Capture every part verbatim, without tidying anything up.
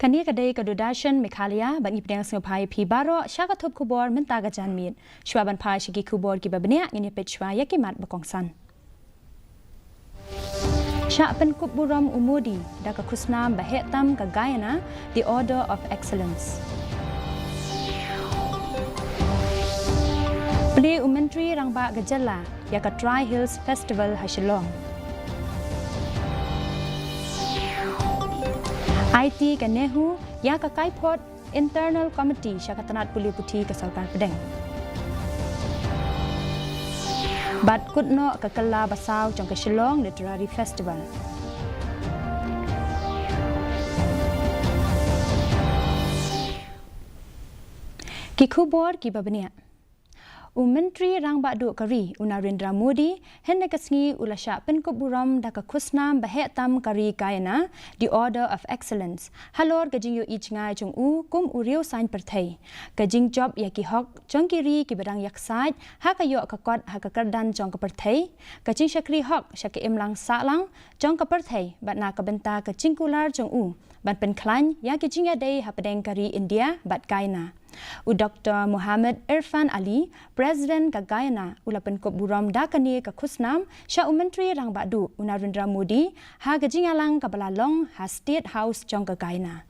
Kane ka dei ka Doordarshan Meghalaya, bad ngi pdiang sngewbha ïa phi baroh sha ka thup khubor mynta ka janmiet. Shuwa ban phai sha ki khubor kiba bniah, ngin ïa peit shuwa ïa ki mat ba kongsan. Shah pynkup burom u Modi da ka khusnam ba heh tam ka Guyana, the Order of Excellence. Plie u Myntri Rangbah ka jylla ïa ka Tri Hills Festival ha Shillong. Aiti ka NEHU ïa ka kaiphod Internal Committee sha ka tnat pule puthi ka sorkar pdeng. Bad kut noh ka kylla basaw jong ka Shillong Literary Festival. Ki khubor kiba bniah. U Myntri Rangbah Duh ka ri, u Narendra Modi, hynne ka sngi u la shah pynkup burom da ka khusnam ba heh tam ka ri Guyana, the Order of Excellence, halor ka jingïohi jngai jong u kum u riew saiñ pyrthei. Ka jingjop ïa ki hok jong ki ri kiba dang ïaksaid ha ka ïoh ka kot ha ka kyrdan jong ka pyrthei, ka jingshakri hok sha ka imlang sahlang jong ka pyrthei, bad na ka bynta ka jingkular jong u ban pynkhlaiñ ïa ki jingïadei hapdeng ka ri India bad Guyana. U Doktor Mohammad Irfan Ali, President ka Guyana, u la pynkup burom da kane ka khusnam sha u Myntri Rangbah Duh, u Narendra Modi, ha ka jingïalang kaba la long ha State House jong ka Guyana.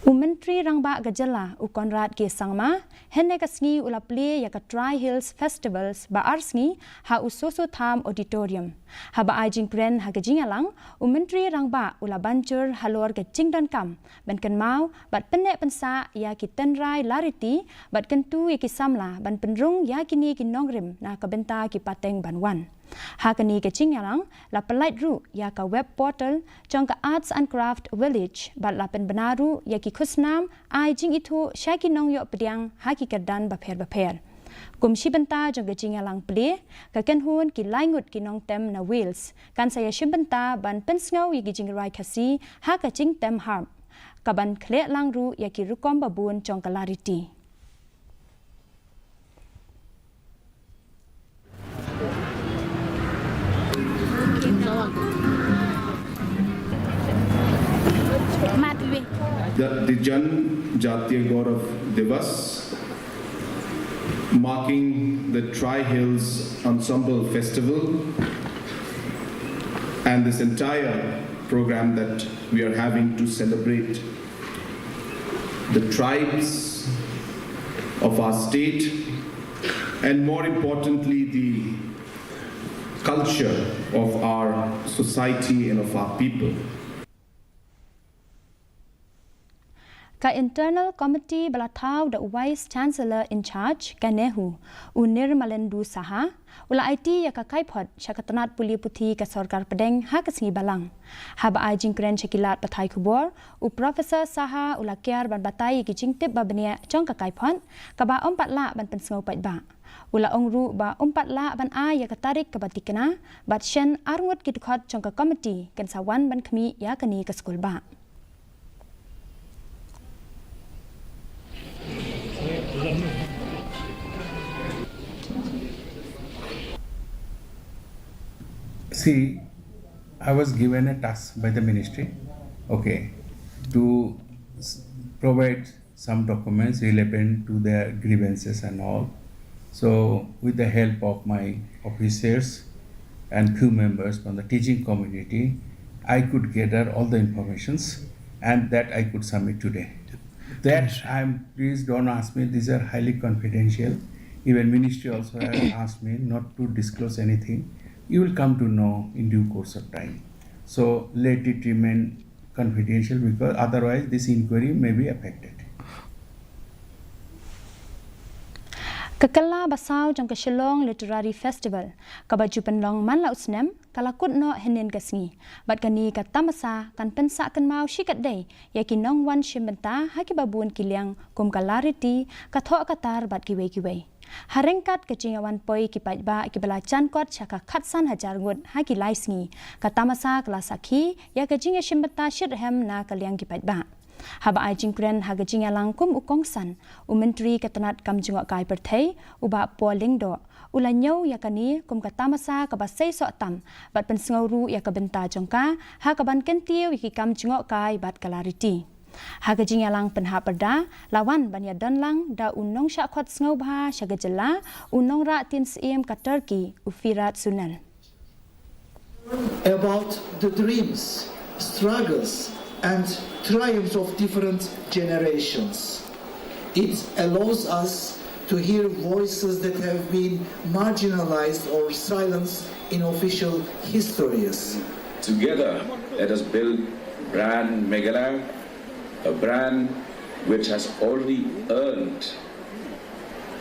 U Myntri Rangbah ka jylla, u Conrad K Sangma, hynne ka sngi u la plie ïa ka Tri Hills Festivals ba ar sngi ha u Soso Tham Auditorium. Haba ai jingkren ha ka jingïalang, u Myntri Rangbah u la ban jur halor ka jingdonkam ban kynmaw bad pynneh pynsah ïa ki tynrai lariti bad kyntu ïa ki samla ban pynrung ïa kine ki nongrim na ka bynta ki pateng ban wan. Ha kane ka jingïalang, la pyllait ruh ïa ka web portal jong ka Arts and Craft Village bad la pynbna ruh ïa ki khusnam ai jingithuh sha ki nongïoh pdiang ha ki kyrdan bapher bapher. Kum shi bynta jong ka jingïalang plie, ka kynhun ki lai ngut ki nongtem na Wales kan sa ïashim bynta ban pynsngew ïa ki jingrwai Khasi ha ka jingtem harp, kaban khleh lang ruh ïa ki rukom babun jong ka lariti. The, the Janjatiya Gaurav Divas, marking the Tri Hills Ensemble Festival and this entire program that we are having to celebrate the tribes of our state, and more importantly, the culture of our society and of our people. Ka Internal Committee ba la thaw da u Vice Chancellor in Charge ka NEHU, u Nirmalendu Saha, u la aiti ïa ka kaiphod sha ka tnat pule puthi ka sorkar pdeng ha ka sngi balang. Haba ai jingkren sha ki lad pathai khubor, u Professor Saha u la kiar ban batai ïa ki jingtip ba bniah jong ka kaiphod, kaba ym pat lah ban pynsngew paidbah. U la ong ruh ba ym pat lah ban ai ïa ka tarik kaba thikna, bad shen arngut ki dkhot jong ka komiti kin sa wan ban khmih ïa kane ka skulbah. See, I was given a task by the ministry, okay, to provide some documents relevant to their grievances and all. So, with the help of my officers and few members from the teaching community, I could gather all the informations and that I could submit today. That I'm, please don't ask me, these are highly confidential. Even ministry also has asked me not to disclose anything. You will come to know in due course of time. So let it remain confidential because otherwise this inquiry may be affected. Ka kylla basaw jong ka Shillong Literary Festival, kaba ju pynlong man la u snem, ka la kut noh hynnin ka sngi. Bad kane ka tamasa kan pynsah kynmaw shikatdei ïa ki nongwan shim bynta ha kiba bun ki liang kum ka lariti, ka thoh ka tar bad kiwei kiwei. Ha ryngkat ka jingïawan poi ki paidbah kiba la jan kot sha ka khatsan hajar ngut ha ki lai sngi, ka tamasa ka la sakhi ïa ka jingïashim bynta shitrhem na ka liang ki paidbah. Haba ai jingkren ha ka jingïalang kum u kongsan, u Myntri ka tnat kam jngohkai pyrthei, u Bah Paul Lyngdoh, u la ñiew ïa kane kum ka tamasa kaba seisoh tam bad pynsngew ruh ïa ka bynta jong ka ha kaban kyntiew ïa ki kam jngohkai bad ka lariti. Ha ka jingïalang pynhap pyrda la wan ban ïadon lang da u nongshah khot sngewbha sha ka jylla, u nongrah tien syiem ka Turkey, u Firat Sunan. About the dreams, struggles, and triumphs of different generations. It allows us to hear voices that have been marginalized or silenced in official histories. Together, let us build brand Meghalaya, a brand which has already earned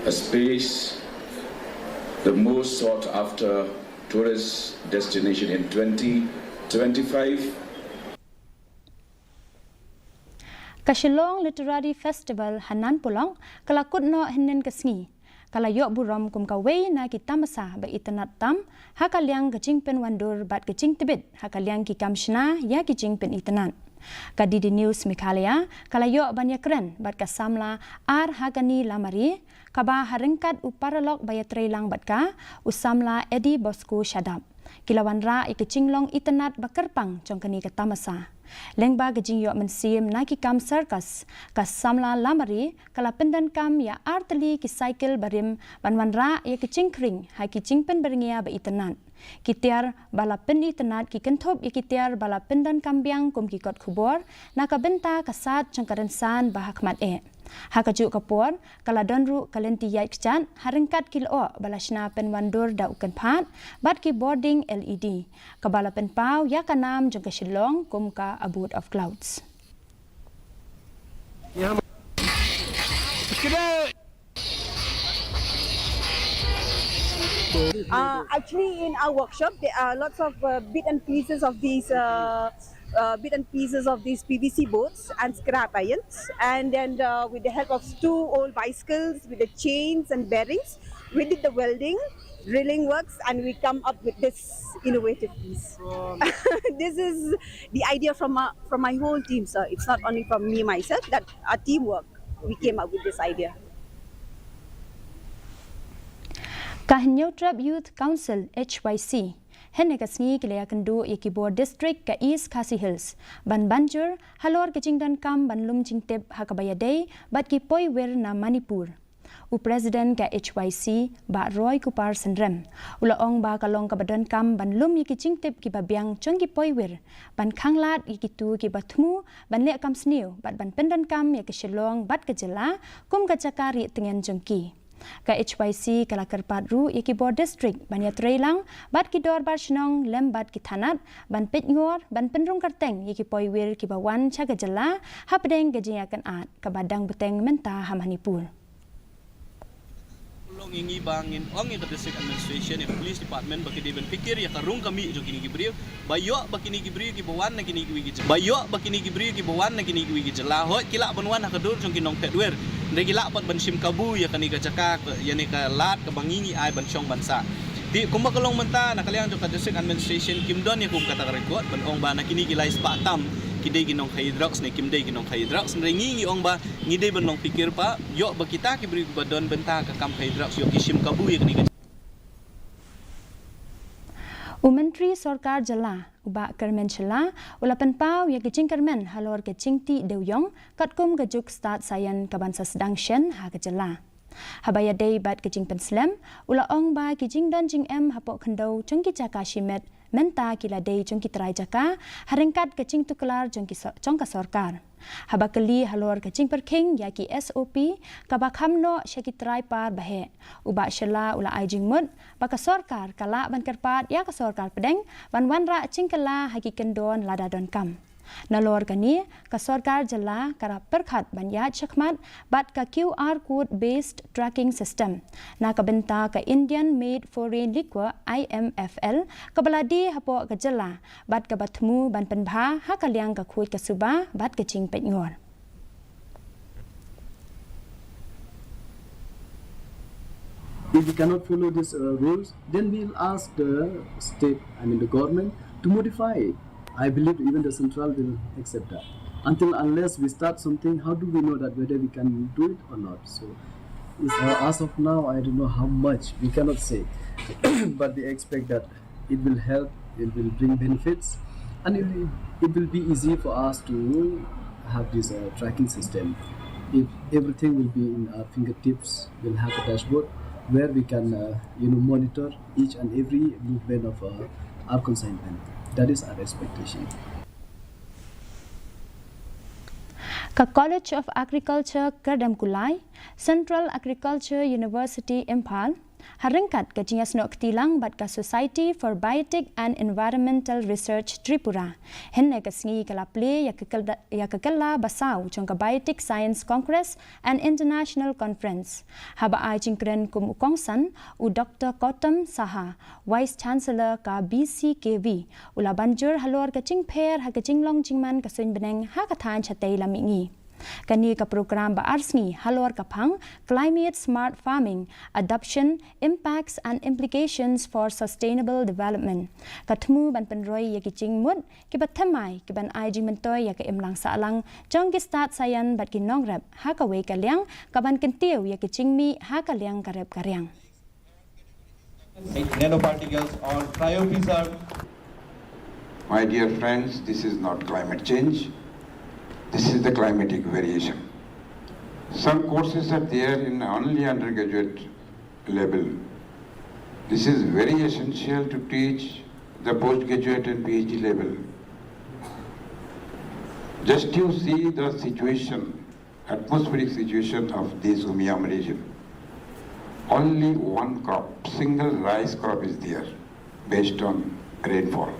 a space, the most sought after tourist destination in twenty twenty-five. Ka Shillong Literary Festival ha Nan Polong ka la kut noh hynnin ka sngi. Ka la ïoh burom kum kawei na ki tamasa ba itynnad tam ha ka liang ka jingpynwandur bad ka jingtbit ha ka liang ki kam shna ïa ki jingpynitynnad. Ka D D News Meghalaya ka la ïoh ban ïakren bad ka samla Arhagani Lamare, kaba ha ryngkat u paralok ba ïatreilang bad ka, u samla Eddie Bosco Shadap, ki la wanrah ïa ka jinglong itynnad ba kyrpang jong kane ka tamasa. Lyngba ka jingïoh mynsiem na ki kam circus, ka samla Lamare ka la pyndonkam ïa artylli ki cycle barim ban wanrah ïa ka jingkhring ha ki jingpynbyrngia ba itynnad. Ki tiar ba la pynitynnad ki kynthup ïa ki tiar ba la pyndonkam biang kum ki kot khubor na ka bynta ka sad jong ka rynsan ba ha khmat eh. Ha kajuh ka por ka la don ruh ka lynti ïaid kjat ha ryngkat ki lyoh ba la shna pynwandur da u kynphad bad ki bording L E D, kaba la pynpaw ïa ka nam jong ka Shillong kum ka Abode of Clouds. Uh, actually, in our workshop, there are lots of uh, bit and pieces of these uh, uh, bit and pieces of these P V C boards and scrap irons. And then, uh, with the help of two old bicycles with the chains and bearings, we did the welding, drilling works, and we come up with this innovative piece. This is the idea from my, from my whole team, sir. It's not only from me myself, that our teamwork, we came up with this idea. Ka Hynñiewtrep Youth Council, H Y C, hynne ka sngi ki la ïakynduh ïa ki bor district ka East Khasi Hills ban banjur halor ka jingdonkam ban lum jingtip ha kaba ïadei bad ki poiwir na Manipur. U President ka H Y C, Bah Roy Kupar Synrem, u la ong ba ka long kaba donkam ban lum ïa ki jingtip kiba biang jong ki poiwir, ban khanglad ïa kito kiba thmu ban leh kam sniew bad ban pyndonkam ïa ka Shillong bad ka jylla kum ka jaka rieh tngen jong ki. Ka H Y C ka la kyrpad ruh ïa ki bor district ban ïatreilang bad ki dorbar shnong lem bad ki thanat ban peitngor ban pynrung kyrteng ïa ki poiwir kiba wan sha ka jylla hapdeng ka jingïakynad kaba dang bteng mynta ha Manipur. Long ïa ngi ba ngin ong ïa ka District Administration, ïa ka Police Department ba ki dei ban pyrkhat ïa ka rung ka mih jong kine ki briew, ba ïoh ba kine ki briew kiba wan na kine kiwei ki jylla, ba ïoh ba kine ki briew kiba wan na kine kiwei ki jylla, hooid ki lah ban wan ha ka dur jong ki nongphet wir, hynrei ki lah pat ban shim kabu ïa kane ka jaka, ïa kane ka lad kaba ngi ngi ai ban shong ban sah. Te kumba ka long mynta na ka liang jong ka District Administration kim don ïa kum kata ka record ban ong ba na kine ki lai spah tam ki dei ki nongkhaïi drugs ne kim dei ki nongkhaïi drugs, hynrei ngi ngi ong ba ngi dei ban long pyrkhat ba ïoh ba kita ki briew kiba don bynta ka kam khaïi drugs ïoh ki shim kabu ïa kane ka jaka. U Myntri Sorkar Jylla, u Bah Kyrmen Shylla, u la pynpaw ïa ka jingkyrmen halor ka jingtih dewïong katkum ka juk stad saian kaban sa sdang shen ha ka jylla. Haba ïadei bad ka jingpynslem, u la ong ba ki jingdon jingem hapoh khyndew jong ki jaka shimet mynta ki la dei jong ki trai jaka ha ryngkat ka jingtuklar jong ki so-, jong ka sorkar. Haba kylli halor ka jingpyrkhing ïa ki S O P kaba kham noh sha ki trai par ba heh, u Bah Shylla u la ai jingmut ba ka sorkar ka lah ban kyrpad ïa ka sorkar pdeng ban wanrah jingkylla ha ki kyndon lada donkam. Nalor kane, ka sorkar jylla ka la pyrkhat ban ïaid shakhmat bad ka Q R code based tracking system na ka bynta ka Indian Made Foreign Liquor, I M F L, kaba la die hapoh ka jylla bad kaba thmu ban pynbha ha ka liang ka khuid ka suba bad ka jingpeitngor. If we cannot follow these uh, rules, then we'll ask the state, I mean the government, to modify it. I believe even the central will accept that. Until unless we start something, how do we know that whether we can do it or not? So, it's, uh, as of now, I don't know how much, we cannot say. But we expect that it will help, it will bring benefits, and it will, it will be easy for us to have this, uh, tracking system. If everything will be in our fingertips, we'll have a dashboard where we can, uh, you know, monitor each and every movement of, uh, our consignment. That is our expectation. Ka College of Agriculture Kyrdemkulai, Central Agriculture University Imphal, ha ryngkat ka jingïasnoh kti lang bad ka Society for Biotic and Environmental Research Tripura, hynne ka sngi ka la plie ïa ka kylla, ïa ka kylla basaw jong ka Biotic Science Congress and International Conference. Haba ai jingkren kum u kongsan, u Doktor Gautam Saha, Vice Chancellor ka B C K V, u la ban jur halor ka jingpher ha ka jinglong jingman ka suiñ bneng ha ka thaiñ shatei lam mihngi. Kane ka program ba ar sngi halor ka phang Climate Smart Farming: Adoption, Impacts and Implications for Sustainable Development, ka thmu ban pynroi ïa ki jingmut kiba thymmai kiban ai jingmyntoi ïa ka imlang sahlang jong ki stad saian bad ki nongrep ha kawei ka liang kaban kyntiew ïa ki jingmih ha ka liang ka rep ka riang. Nanoparticles or cryopreserved. My dear friends, this is not climate change. This is the climatic variation. Some courses are there in only undergraduate level. This is very essential to teach the postgraduate and P H D level. Just you see the situation, atmospheric situation of this Umiam region. Only one crop, single rice crop is there based on rainfall.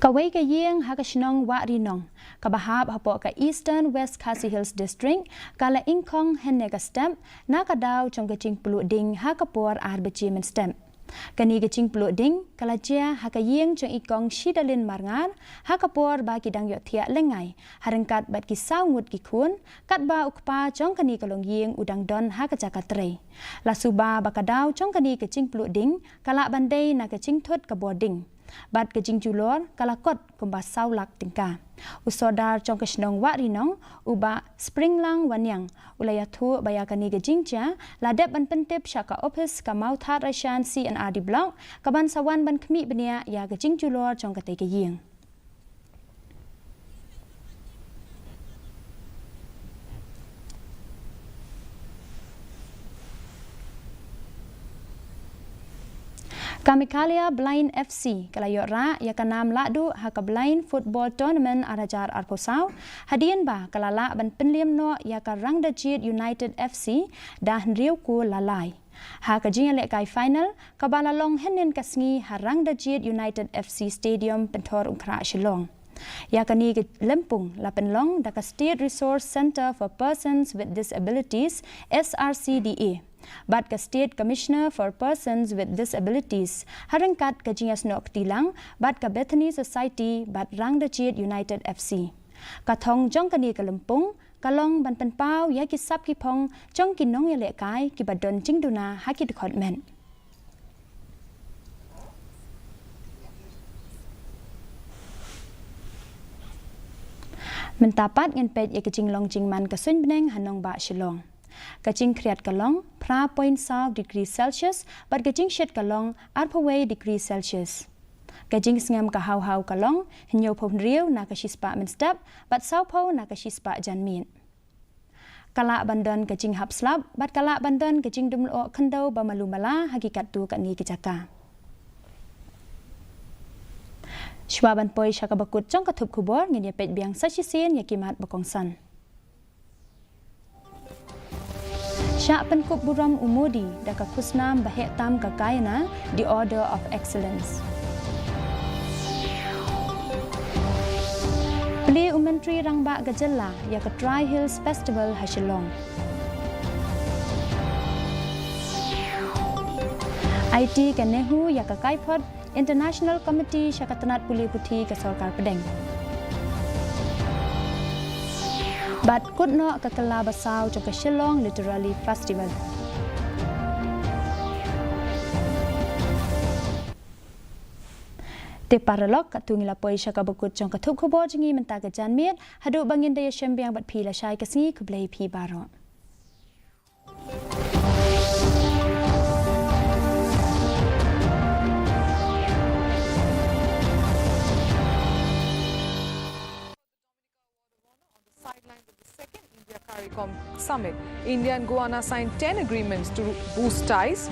Kawei ka ïing ha ka shnong Wahrinong, kaba hap hapoh ka Eastern West Khasi Hills District, ka la ingkhong hynne ka step na ka daw jong ka jingpluh ding ha ka por ar baje mynstep. Kane ka jingpluh ding ka la jia ha ka ïing jong i Kong Shidalin Marngar, ha ka por ba ki dang ïohthiah lyngngai ha ryngkat bad ki saw ngut ki khun, katba u kpa jong kane ka longïing u dang don ha ka jaka trei. La suba ba ka daw jong kane ka jingpluh ding ka lah ban dei na ka jingthut ka bor ding, bad ka jingjulor ka la kot kumba saw lak tyngka. U Sordar jong ka shnong Wahrinong, u Bah Springlang Wanniang, u la ïathuh ba ïa kane ka jingjia la dep ban pyntip sha ka ophis ka Mawthadraishan C and R D Block, kaban sa wan ban khmih bniah ïa ka jingjulor jong katei ka ïing. Ka Meghalaya Blind F C ka la ïoh rah ïa ka nam lahduh ha ka Blind Football Tournament ar hajar arphew saw, hadien ba ka la lah ban pynliem noh ïa ka Rangdajied United F C da hynriew kol la lai. Ha ka jingïalehkai final, kaba la long hynnin ka sngi ha Rangdajied United F C Stadium, Pynthorumkhrah, Shillong. Ïa kane ka lympung la pynlong da ka State Resource Centre for Persons with Disabilities, S R C D A, bad ka State Commissioner for Persons with Disabilities, ha ryngkat ka jingïasnoh kti lang bad ka Bethany Society bad Rangdajied United F C. Ka thong jong kane ka lympung ka long ban pynpaw ïa ki sap ki phong jong ki nongïalehkai kiba don jingduna ha ki dkhot met. Mynta pat ngin peit ïa ka jinglong jingman ka suiñ bneng ha nongbah Shillong. Ka jingkhriat ka long phra point saw degree Celsius bad ka jingshit ka long arphew wei degree Celsius. Ka jingsngem ka haw haw ka long hynñiewphew hynriew na ka shispah mynstep bad sawphew na ka shispah janmiet. Ka lah ban don ka jinghap slap bad ka lah ban don ka jingdum lyoh khyndew ba malu mala ha ki katto katne ki jaka. Shuwa ban poi sha kaba kut jong ka thup khubor, ngin ïa peit biang sa shisien ïa ki mat ba kongsan. Shah pynkup burom u Modi da ka khusnam ba heh tam ka Guyana, The Order of Excellence. Plie u Myntri Rangbah ka Jylla ïa ka Tri Hills Festival ha Shillong. Aiti ka NEHU ïa ka Kaiphod International Committee sha ka tnat pule puthi ka Sorkar Pdeng. Bad kut noh ka kylla basaw jong ka Shillong Literary Festival. Te paralok, katto ngi la poi sha kaba kut jong ka thup khubor jong ngi mynta ka janmiet, haduh ba ngin da ïashem biang bad phi lashai ka sngi, khublei phi baroh. Sidelines of the second India CARICOM summit. India and Guyana signed ten agreements to boost ties.